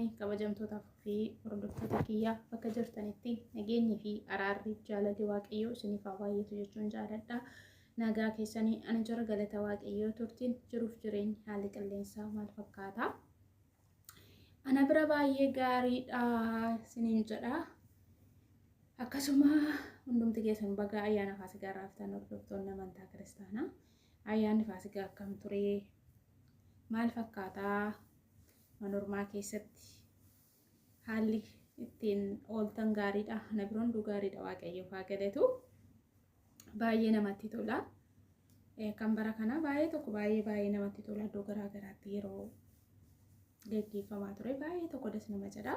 keessanii kabajamtootaa fi hordoftoota kiyyaa bakka jirtanitti nageenyi fi araarri jaalalli Waaqayyoo isiniif haa baay'atu jechuun jaaladha. Nagaa keessanii ani jira galata Waaqayyoo turtiin jiruuf jireenyi haalli qilleensaa maal fakkaata? Ana bira baay'ee gaariidha isiniin jedha. Akkasuma hundumti keessan baga ayyaana Faasigaa raaftan hordoftoonni amantaa kiristaanaa. Ayyaanni Faasigaa akkam ture? Maal fakkaataa mana ormaa keessatti haalli ittiin ooltan gaariidha. Na bira hunduu gaariidha Waaqayyoof haa galatu. Baay'ee namatti tola. Kan bara kanaa baay'ee tokko baay'ee baay'ee namatti tola iddoo garaa garaatti yeroo gaggeeffamaa ture baay'ee tokko das nama jedha.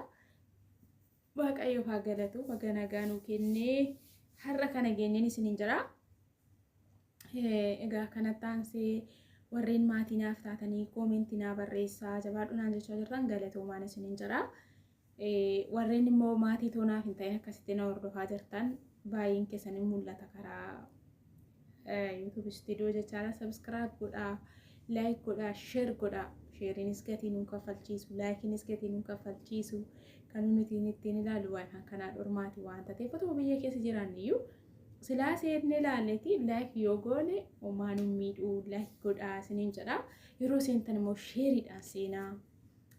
Waaqayyoof haa galatu baga nagaa nuu kennee har'a kana geenyeen isiniin jira. Egaa kanatti aansee warreen maatii naaf taatanii koomentii naa barreessaa jabaadhu naan jechaa jirtan galatoomaan isiniin jira. Warreen immoo maatii too naaf hin ta'in akkasitti na hordofaa jirtan baay'een keessan hin mul'ata karaa YouTube studio jechaadha. Subscribe godhaa, like godhaa, share godhaa. Sheeriinis gatii nuun kaffalchiisu, laayikiinis gatii nuun kaffalchiisu. Kan nuti ittiin ilaalu waan kanaa dhormaati waan ta'eef otuma biyya keessa jiraanne iyyuu silaa seenne ilaalleeti like yoo goone homaa nu miidhuu like godhaa isiniin jedha. Yeroo seentan immoo sheeriidhaan seenaa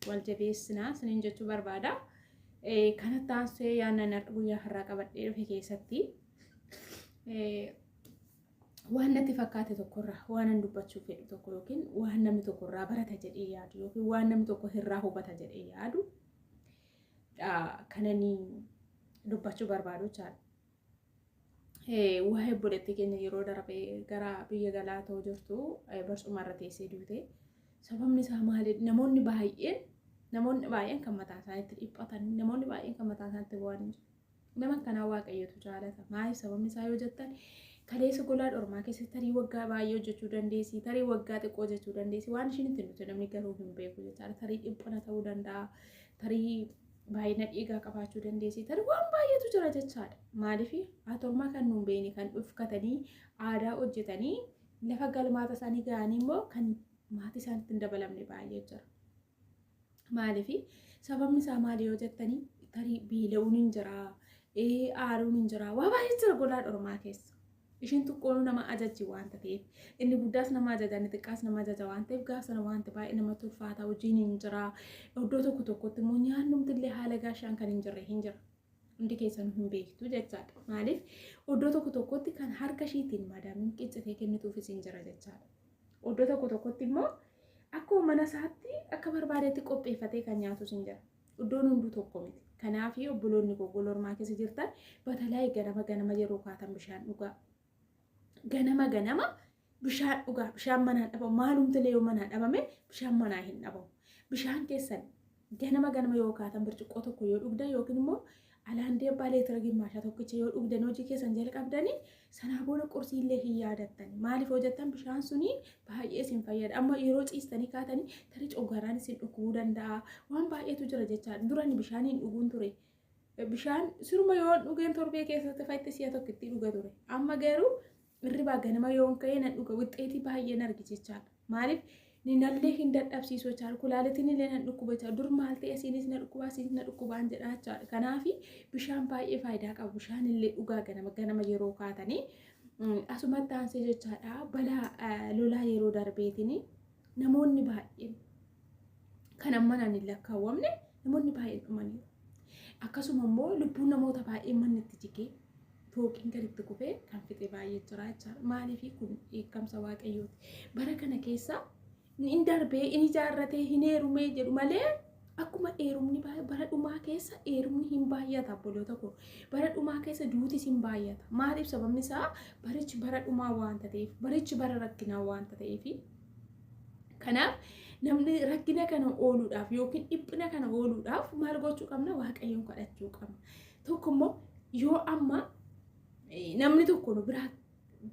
wal jabeessinaa isiniin jechuu barbaada. Kanatti aansee yaannan guyyaa har'aa qabadhee dhufe keessatti waan natti fakkaate tokkorraa waan an dubbachuu fedhu tokko yookiin waan namni tokko irraa barata jedhee yaadu yookiin waan namni tokko irraa hubata jedhee yaadu kananii dubbachuu barbaadu jechaadha. Waa'ee obboleettii keenya yeroo darbe gara biyya galaa ta'uu jirtu barcuma irra teessee duute. Sababni isaa maali? Namoonni baay'een kan mataa isaaniitti dhiphatan, namoonni baay'een kan mataa isaaniitti bu'an hin jiru. Nama akkanaa Waaqayyotu jaalata. Maaliif sababni isaa yoo jettan kaleessa golaa dhormaa keessatti tarii waggaa baay'ee hojjechuu dandeessi, tarii waggaa xiqqoo hojjechuu dandeessi. Waan ishiin ittiin dhufte namni garuu hin beeku jechaadha. Tarii dhiphana ta'uu danda'a, tarii baay'ina dhiigaa qabaachuu dandeessi, tarii waan baay'eetu jira jechaadha. Maaliif haati ormaa kan nuun beekne kan dhufkatanii aadaa hojjetanii lafa galmaata isaanii ga'anii immoo kan maatii isaaniitti hin dabalamne baay'ee jira. Maaliif sababni isaa maali yoo jettanii tarii beela'uun hin jira, aaruun hin jira, waa baay'ee jira golaa dhormaa keessa. Ishiin xiqqoonuu nama ajajji waanta ta'eef, inni guddaas nama ajaja, inni xiqqaas nama ajaja waan ta'eef gaaf sana wanti baay'ee namatti ulfaata, hojiin hin jira. Iddoo tokko tokkotti immoo nyaannumti illee haala gaashaan kan hin jirre hin jira. Hundi keessan hin beektu jechaadha. Maaliif iddoo tokko tokkotti kan harka ishiitiin madaamiin qiccitee kennituufis hin jira jechaadha. Iddoo tokko tokkotti immoo akkuma mana isaatti akka barbaadetti qopheeffatee kan nyaatus hin jira. Iddoon hunduu tokko miti. Kanaaf obboloonni koo gola ormaa keessa jirtan batalaayii ganama ganama yeroo kaatan bishaan dhugaa. Ganama ganama bishaan dhugaa. Bishaan manaa dhabamu. Maalumti yoo manaa dhabame bishaan manaa hin dhabamu. Bishaan keessan ganama ganama yoo kaatan birciqqoo tokko yoo dhugdan yookiin immoo alaandee abbaa leetira gimmaashaa tokkicha yoo dhugdan hojii keessan jalqabdanii sanaa booda qursii illee hin yaadattan. Maaliif hojjettan bishaan suni baay'ee isin fayyada. Amma yeroo ciistanii kaatanii tarii coggaaraan isin dhukkubuu danda'a. Waan baay'eetu jira jechaadha. Durani bishaan hin dhuguun ture. Bishaan siruma yoo dhugeen torbee keessatti fa'itti si'a tokkotti dhuga ture. Amma garuu irribaa ganama yoon ka'ee nan dhuga wixxeetii baay'een argi jechaadha. Maaliif ninallee hin dadhabsiisu jechaadha. Kulaalitiin illee nan dhukkuba jechaadha. Dur maal ta'e asiinis na dhukkuba asiinis na dhukkubaan jedha jechaadha. Kanaaf bishaan baay'ee faayidaa qaba. Bishaan illee dhugaa ganama ganama yeroo kaatanii asumatti aansee jechaadha. Balaa lolaa yeroo darbeetiin namoonni baay'een kan ammanaan hin lakkaawwamne namoonni baay'een dhumaniiru. Akkasuma immoo lubbuun namoota baay'ee manni itti jigee fooqiin gaditti kufee kan fixe baay'ee jira jechaadha. Maaliif kun dheekkamsa Waaqayyooti. Bara kana keessa inni darbee inni ijaarratee hin heerumee jedhu malee akkuma heerumni bara dhumaa keessa heerumni hin baay'ata obboloota koo. Bara dhumaa keessa duutis hin baay'ata. Maaliif sababni isaa barichi bara dhumaa waanta ta'eef barichi bara rakkinaa waanta ta'eef. Kanaaf namni rakkina kana ooluudhaaf yookiin dhiphina kana ooluudhaaf maal gochuu qabna? Waaqayyoon kadhachuu qabna. Tokko immoo yoo amma namni tokko nu biraa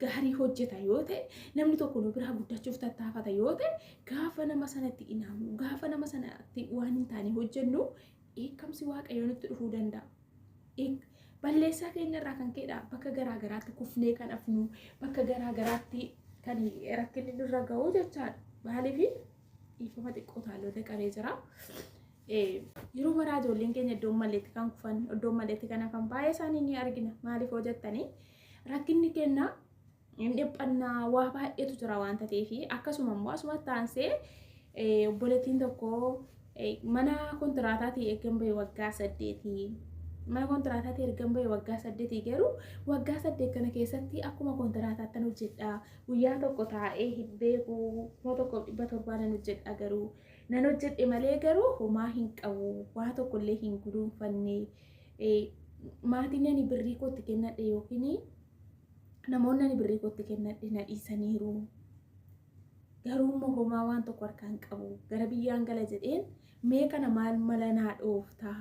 gaarii hojjeta yoo ta'e, namni tokko nu biraa guddachuuf tattaafata yoo ta'e, gaafa nama sanatti inaamnu, gaafa nama sanatti waan hin taane hojjennu dheekkamsi Waaqayyoo nutti dhufuu danda'a. Balleessaa keenya irraa kan ka'edha bakka garaa garaatti kufnee kan hafnu, bakka garaa garaatti kan rakkinni nurra ga'u jechaadha. Maaliif dhiifama xiqqoo taalota qabee jira. Yeroo maraa ijoolleen keenya iddoo maleetti kan kufan, iddoo maleetti kan hafan baay'ee isaanii ni argina. Maaliif hoo jettanii rakkinni kenna hin dhiphannaa waa baay'eetu jira waan ta'eef akkasuma immoo asumatti aansee obboleettiin tokko mana kontiraataatii ergan bahe waggaa 8. Mana kontiraataatii ergan bahe waggaa 8 garuu waggaa 8 kana keessatti akkuma kontiraataattan hojjedha. Guyyaa tokko taa'ee hin beeku. 1700 nan hojjedha garuu. Nan hojjedhe malee garuu homaa hin qabu. Waa tokkollee hin guduunfanne. Maatiin ani birrii kootti kennadhe yookiin namoonni ani birrii kootti kennadhe na dhiisaniiru. Garuu immoo homaa waan tokko harkaan qabu. Gara biyyaan gala jedheen mee kana maal mala naa dhooftaa?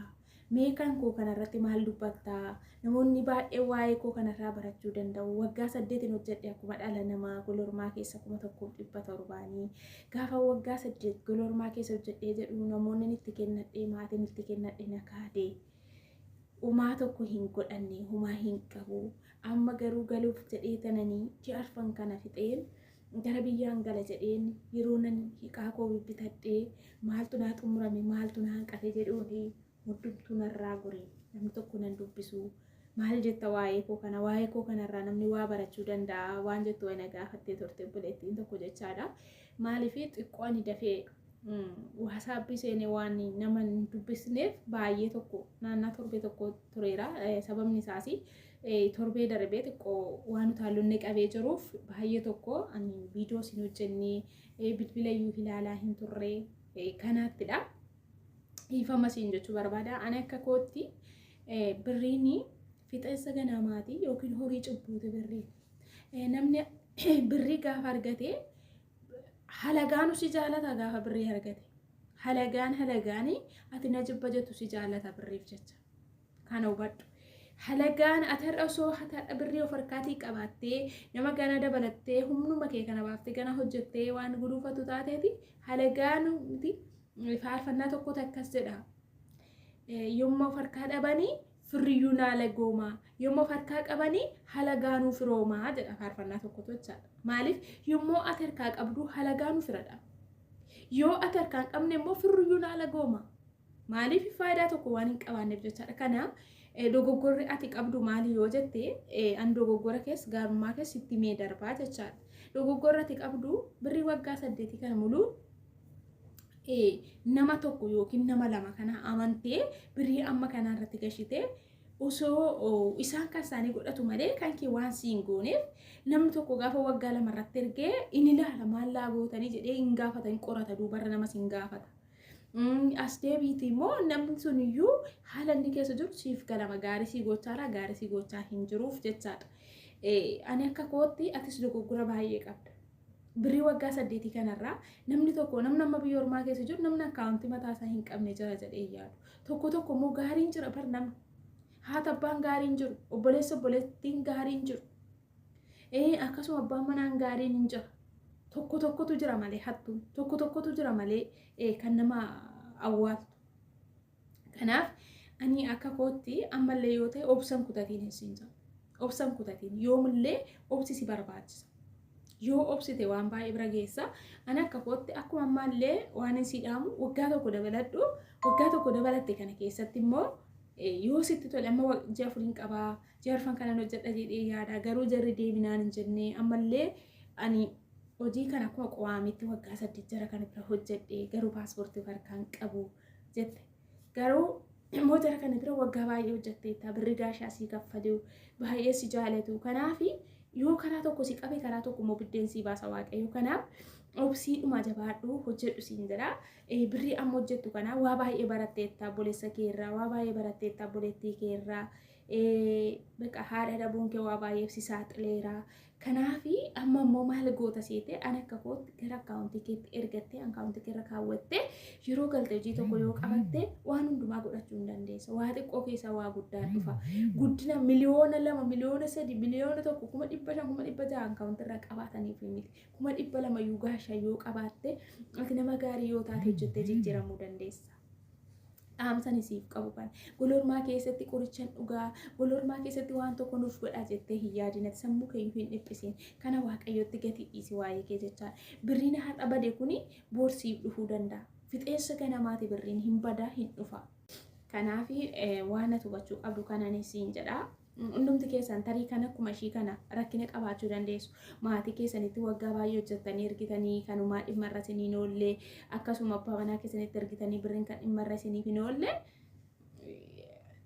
Mee kan koo kanarratti maal dubbattaa? Namoonni baay'een waa'ee koo kanarraa barachuu danda'u. Waggaa 8n hojjedhe akkuma dhala namaa golormaa keessa 1700nii. Gaafa waggaa 8 golormaa keessa hojjedhee jedhu namoonni itti kennadhee maatiin itti kennadhe na kaade. Homaa tokko hin godhanne, homaa hin qabu. Amma garuu galuuf jedhee tananii ji'a arfan kana fixeen gara biyyaan gala jedheen yeroo nan hiqaa koo bibbitadhee maaltu naa xumurame maaltu naa hanqate jedhuun hundumtuu narraa gore namni tokko nan dubbisu maal jetta waa'ee koo kana waa'ee koo kanarraa namni waa barachuu danda'a waan jettu na gaafattee turte obboleettiin tokko jechaadha. Maaliif xiqqoo ani dafee waasaappii seenee waan nama hin dubbisneef baay'ee tokko naannaa torbee tokko tureera. Sababni isaas torbee darbee xiqqoo waan utaalonni qabee jiruuf baay'ee tokko ani viidiyoo sin hojjennee bilbila iyyuu ilaalaa hin turre kanaattidha. Dhiifama siin jechuu barbaada. Ani akka kootti birriin fixeensa ganamaati yookiin horii cubbuuti birriin. Namni birrii gaafa argate halagaanu si jaalata gaafa birrii argate. Halagaan halagaanii ati na jibba jettu si jaalata birriif jecha. Kana hubadhu. Halagaan ati har'a osoo har'a birrii of harkaatii qabaattee nama gana dabalattee humnuma kee kana baaftee gana hojjettee waan guduunfatu taateeti halagaan miti faarfannaa tokkotu akkas jedha. Yommuu of harkaa dhabanii firriyyuu naa lagoomaa yommuu of harkaa qabanii halagaanuu firoomaa jedha faarfannaa tokkotu jechaadha. Maaliif yommuu ati harkaa qabdu halagaanuu firadha. Yoo ati harkaa hin qabne immoo firriyyuu naa lagooma. Maaliif faayidaa tokko waan hin qabaanneef jechaadha. Kana dogoggorri ati qabdu maali yoo jette an dogoggora keessa gaarummaa keessa itti mee darbaa jechaadha. Dogoggorri ati qabdu birrii waggaa 8 kana muluu nama tokko yookiin nama lama kana amantee birrii amma kanaa irratti gashitee osoo isaan kan isaanii godhatu malee kan kee waan siin gooneef namni tokko gaafa waggaa 2 irratti ergee in ilaala maal laa gootanii jedhee hin gaafata hin qorata duubarra namas hin gaafata. As deebiiti immoo namni sun iyyuu haala inni keessa jiru siif galama gaarii sii gochaadha gaarii sii gochaa hin jiruuf jechaadha. Ani akka kootti atis dogoggora baay'ee qabda. Birrii waggaa 8 kanarraa namni tokko namni amma biyya ormaa keessa jiru namni akkaawuntii mataa isaa hin qabne jira jedhee yaadu. Tokko tokko immoo gaariin jira bar namni. Haata abbaan gaariin jiru, obboleessa obboleettiin gaariin jiru. Akkasuma abbaan manaan gaariin hin jira. Tokko tokkotu jira malee hattuun, tokko tokkotu jira malee kan nama awwaaltu. Kanaaf ani akka kootti ammallee yoo ta'e obsan kutatiin hin siin jedhu. Obsan kutatiin yoomillee obsi si barbaachisa. Yoo obsite waan baay'ee bira geessa. Ani akka kootti akkuma ammaallee waan hin sii dhaamu waggaa tokko dabaladhu. Waggaa tokko dabalatte kana keessatti immoo yoo sitti tole amma ji'a afuriin qabaa ji'a arfan kanan hojjedha jedhee yaada garuu jarri deebinaan hin jenne ammallee ani hojii kana akkuma qo'aamitti waggaa 8 jara kana bira hojjedhe garuu paaspoortii harkaan qabu jette. Garuu immoo jara kana bira waggaa baay'ee hojjetteetta birri gaashaa sii kaffalu baay'ee si jaalatu kanaaf yoo karaa tokko si qabe karaa tokko immoo biddeen sii baasa waaqayyo kanaaf obsiidhuma jabaadhu hojjedhu siin jedha. Birrii amma hojjettu kana waa baay'ee baratteetta obboleessa keerraa waa baay'ee baratteetta obboleettii keerraa baqa haadha dhabuun kee waa baay'eef si saaxileera. Kanaaf amma immoo maal goota seete ani akka kootti gara akkaawuntii keetti ergattee akkaawuntii keerra kaawwattee yeroo galte hojii tokko yoo qabatte waan hundumaa godhachuu hin dandeessa. Waa xiqqoo keessaa waa guddaan dhufa. Guddina miliyoona 2, miliyoona 3, miliyoona 1, 500,000, 600,000 akkaawuntii irraa qabaataniif miti. 200,000 iyyuu gaashaa yoo qabaatte ati nama gaarii yoo taate hojjettee jijjiiramuu dandeessa. Dhaamsan isiif qabu kan golormaa keessatti qorichan dhugaa golormaa keessatti waan tokko nuuf godhaa jettee hin yaadin ati sammuu keeyyuu hin dhiphisiin kana waaqayyotti gatii dhiisi waa'ee kee jechaa birriin har'a bade kuni boorsiif dhufuu danda'a. Fixeensa ganamaati birriin hin badaa hin dhufa. Kanaaf waan ati hubachuu qabdu kanan siin jedha. Hundumti keessan tarii kan akkuma ishii kana rakkina qabaachuu dandeessu. Maatii keessanitti waggaa baay'ee hojjettanii ergitanii kanumaa dhimma irra isinii hin oolle, akkasuma abbaa manaa keessanitti ergitanii birriin kan dhimma irra isiniif hin oolle,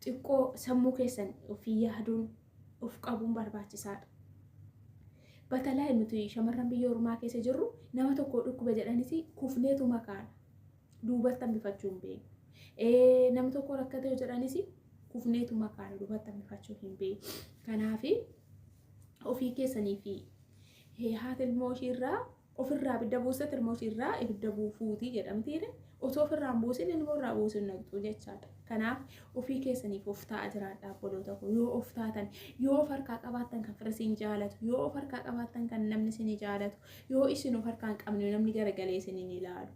xiqqoo sammuu keessan ofii yaaduun of qabuun barbaachisaadha. Batalaa nuti shamarran biyya ormaa keessa jirru nama tokko dhukkuba jedhanis kufneetuma kaana. Duubatti hambifachuu hin beeknu. Nama tokko rakkate yoo jedhanis kufneetuma kaana, duubatti hambifachuu hin beeknu. Kanaaf ofii keessanii fi haati ilmoo ishiirraa ofirraa ibidda buustetti ilmoo ishiirraa ibidda buufuutii jedhamtiire, osoo ofirraa hin buusin ilmoo irraa buusin naqxuu jechaadha. Kanaaf ofii keessaniif of ta'a jiraadha, obboloota koo. Yoo of taatan, yoo of harkaa qabaattan kan fira isin jaalatu, yoo of harkaa qabaattan kan namni isin jaalatu, yoo isin of harkaa hin qabne namni garagalee isin hin ilaalu.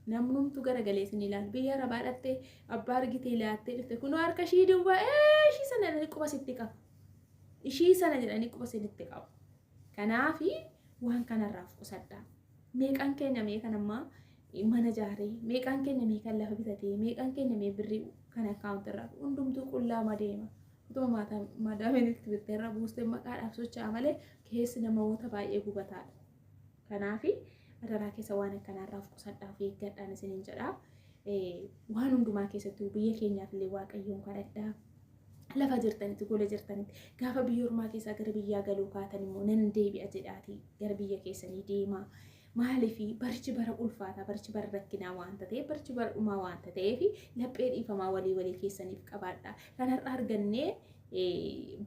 Namnumtu garagalee isin ilaalu. Biyya arabaa dhattee abbaa argitee ilaattee dhufte, kunoo harka ishii duwwaa, ishii sana jedhanii quba sitti qabu. Ishii sana jedhanii quba sitti qabu. Kanaafi waan kanarraa of qusadhaa. Meeqaan keenya meeqan ammaa mana ijaaree, meeqaan keenya meeqan lafa bitatee, meeqaan keenya mee birrii kan akkaawunti irraa hundumtuu qullaa deema. Utuma maadaamiin itti bittee irra buustee maqaadhaaf socho'a malee keessi namoota baay'ee gubataadha. Kanaafi adaraa keessa waan akkanaarraa of qusadhaa, of eeggadhaan isiniin jedha. Waan hundumaa keessattuu biyya keenyaaf illee Waaqayyoon kadhadhaa. Lafa jirtanitti, gola jirtanitti, gaafa biyya ormaa keessaa gara biyyaa galuu kaatan immoo nan deebi'a jedhaatii gara biyya keessanii deemaa. Maaliif? Barichi bara ulfaataa, barichi bara rakkinaa waanta ta'eef, barichi bara dhumaa waanta ta'eef, laphee dhiifamaa walii walii keessaniif qabaadha. Kan har'a argannee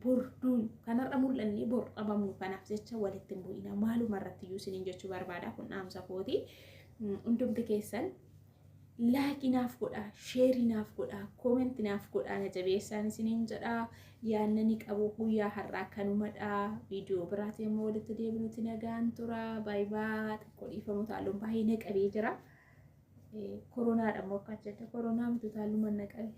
borduun, kan har'a mul'annee bor dhabamnu, kanaaf jecha walitti hin bu'ina. Maaluma irratti iyyuu isiniin jechuu barbaada, kun dhaamsa kooti. Hundumti keessan like naaf godhaa, share naaf godhaa, comment naaf godhaa, na jabeessaan isiniin jedhaa. Yaannani qabu guyyaa har'aa kanumadha. Viidiyoo biraatiin immoo walitti deebinutti nagaan tura. Bye bye. Xiqqoo dhiifamu, taalluun baay'ee na qabee jira. Koronaadha immoo akka jette, koronaa miti, taalluman na qabe.